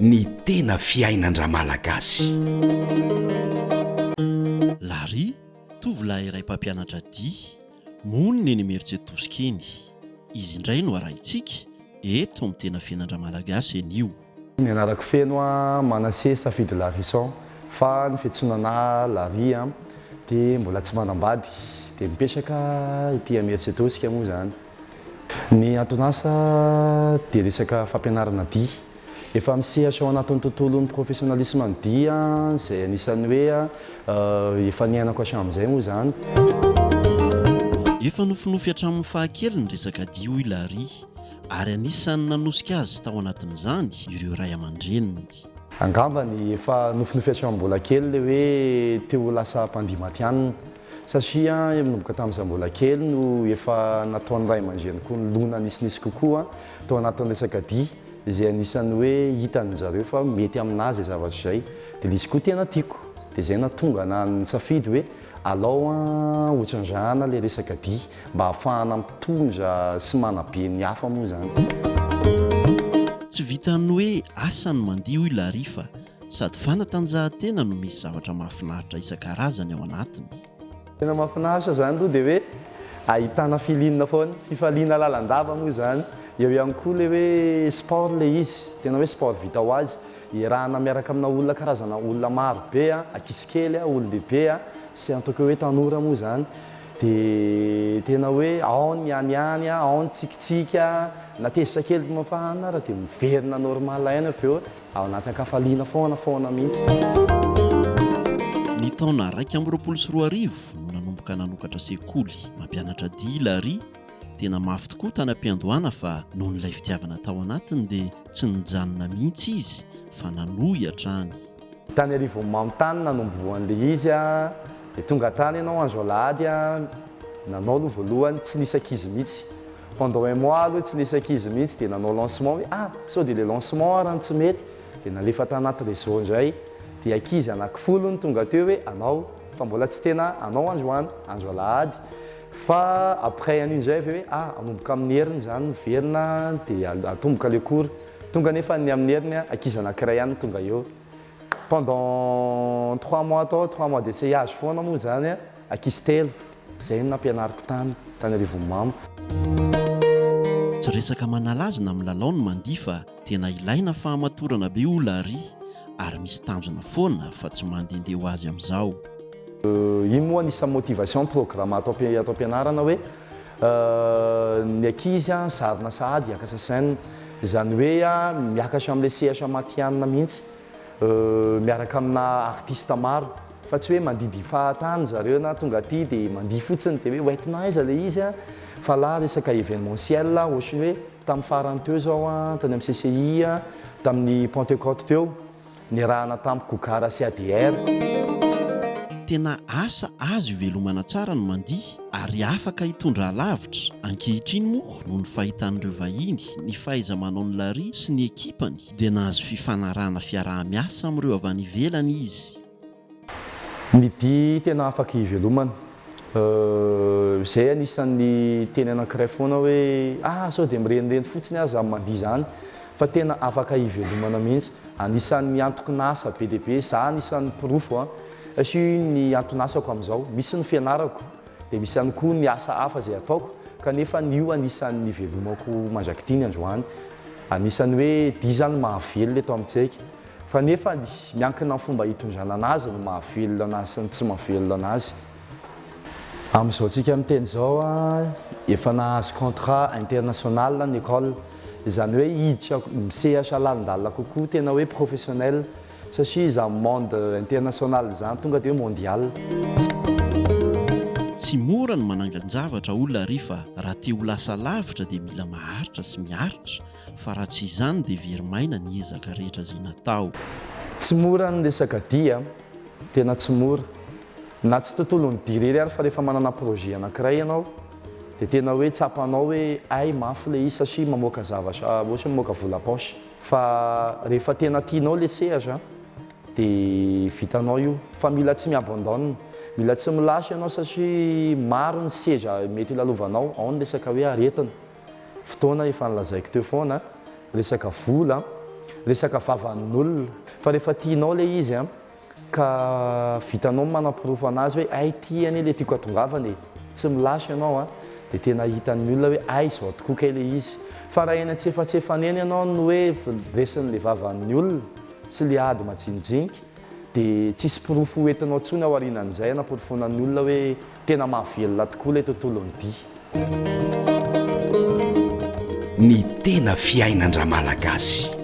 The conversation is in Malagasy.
Ny tena fiainan-dRamalagasy. Larry, tovolahy iray mpampianatra dihy, monina eny Imerintsiatosika eny. Izy indray no arahintsika eto amin'ny tena fiainan-dRamalagasy anio. Ny anarako feno Manassé Safidy Larison fa ny fiantsoana anah Larry dia mbola tsy manambady dia mipetraka ety Imerintsiatosika moa izany. Ny anton'asa dia resaka fampianarana dihy. Efa misehatra ao anatin'ny tontolon'ny professionnalisme ny dihy izay anisan'ny hoe efa niainako hatramin'izay moa izany. Efa nofinofy hatramin'ny fahakeliny ny resaka dihy hoy Larry ary anisan'ny nanosika azy tao anatin'izany ireo ray aman-dreniny. Angamba ny efa nofinofy hatramin'ny mbola kely ilay hoe te ho lasa mpandihy matihanina. Satria nanomboka tamin'izaho mbola kely no efa nataon'ny ray aman-dreniko nilona nisinisy kokoa tao anatin'ny resaka dihy, izay anisan'ny hoe hitan-dry zareo fa mety aminà izay zavatra izay. Dia ilay izy koa tena tiako. Dia izay nahatonga anà nisafidy hoe alao hotrandrahana ilay resaka dihy mba hahafahana mitondra sy manabe ny hafa moa izany. Tsy vitan'ny hoe asa ny mandihy hoy Larry fa Sady fanatanjahantena no misy zavatra mahafinaritra isan-karazany ao anatiny. Tena mahafinaritra izany aloha dia hoe ahitana feeling foana, fifaliana lalandava moa izany. Eo ihany koa ilay hoe sport ilay izy, tena hoe sport vita ho azy. Iarahana miaraka amina olona karazana olona maro be, ankizy kely, olon-dehibe sy ataoko hoe tanora moa izany. Dia tena hoe ao ny any any, ao ny tsikitsiky, na tezitra kely mafana ary dia miverina normal ihany avy eo. Ao anaty ankafaliana foana foana mihitsy. Ny taona 2021 no nanomboka nanokatra sekoly mampianatra dihy Larry. Tena mafy tokoa tany am-piandohana fa noho ilay fitiavana tao anatiny dia tsy nijanona mihitsy izy fa nanohy hatrany. Tany Arivonimamo tany nanombohan'ilay izy dia tonga tany ianao andro alahady, nanao aloha voalohany tsy nisy ankizy mihitsy. Pendant un mois aloha tsy nisy ankizy mihitsy dia nanao lancement hoe ah sao dia ilay lancement ary no tsy mety dia nalefa tanaty réseau indray dia ankizy anaky folo no tonga teo hoe anao fa mbola tsy tena anao androany, andro alahady fa après an'iny indray avy eo hoe ah hanomboka amin'ny heriny izany miverina dia atomboka le cours tonga nefa ny amin'ny heriny ankizy anakiray ihany no tonga eo Pendant trois mois tao, trois mois d'essayage foana moa izany, ankizy telo, izay no nampianariko tany, tany Arivonimamo. Tsy resaka manala azy na milalao ny mandihy fa tena ilaina fahamatorana be hoy Larry ary misy tanjona foana fa tsy mandehandeha ho azy amin'izao. Iny moa anisan'ny motivation programme ato ato am-pianarana hoe ny ankizy zarina sahady hiakatra scène, izany hoe miakatra amin'ilay sehatra matihanina mihitsy. miaraka amina artiste maro fa tsy hoe mandidy fahatany zareo na tonga aty dia mandihy fotsiny dia hoe hoentina aiza ilay izy a, fa lah resaka événementiel ohatry ny hoe tamin'ny farany teo izao a, tany amin'ny CCI a, tamin'ny Pentecote teo niarahana tamin'ny Gogara sy ADR. Tena asa azo ivelomana tsara ny mandihy ary afaka hitondra alavitra, ankehitriny moa noho ny fahitan'ireo vahiny ny fahaiza-manaon'i Larry sy ny ekipany Dia nahazo fifanarahana fiaraha-miasa amin'ireo avy any ivelany izy. Ny dihy tena afaka ivelomana. Izay anisan'ny teny anankiray foana hoe ah sao dia mirenireny fotsiny aza amin'ny mandihy izany fa tena afaka ivelomana mihitsy. Anisan'ny antokon'asa be dia be, za anisan'ny porofo an, satria ny anton'asako amin'izao, misy ny fianarako dia misy ihany koa ny asa hafa izay ataoko kanefa ny io anisan'ny ivelomako mandrak'ity ny androany. Anisan'ny hoe dihy izany mahavelona eto amintsika fa nefa miankina amin'ny fomba hitondrana anazy no mahavelona anazy sy ny tsy mahavelona anazy. Amin'izao tsika miteny izao efa nahazo contrat international ny école, izany hoe hiditra misehatra lalindalina kokoa tena hoe professionnel. Satria izany monde international izany tonga dia hoe mondial. Tsy mora ny manangan-javatra hoy Larry fa raha te ho lasa lavitra dia mila maharitra sy miaritra fa raha tsy izany dia very maina ny ezaka rehetra izay natao. Tsy mora ny resaka dihy a! Tena tsy mora. Na tsy tontolon'ny dihy irery ary fa rehefa manana projet anankiray ianao dia tena hoe tsapanao hoe hay mafy ilay izy satria mamoaka zavatra ohatra hoe mamoaka vola poche. Fa rehefa tena tianao le sehatra de vitanao io. Fa mila tsy mi-abandonne. Mila tsy mi-lâche ianao satria maro ny sedra mety hilalovanao. Ao ny resaka hoe aretina, fotoana efa nolazaiko teo foana, resaka vola. resaka vavan'olona. Fa rehefa tianao ilay izy an, ka vitanao ny manaporofo anazy hoe hay ity anie ilay tiako hatongavana e, tsy milasy ianao an, dia tena hitan'ny olona hoe hay izao tokoa kay ilay izy. Fa raha eny antsefatsefany eny ianao no hoe resin'ilay vavan'ny olona sy ilay ady majinijinika dia tsisy porofo ho entinao intsony ao aorianan'izay hanaporofoana ny olona hoe tena mahavelona tokoa ilay tontolon'ny dihy. Ny tena fiainan-dRamalagasy.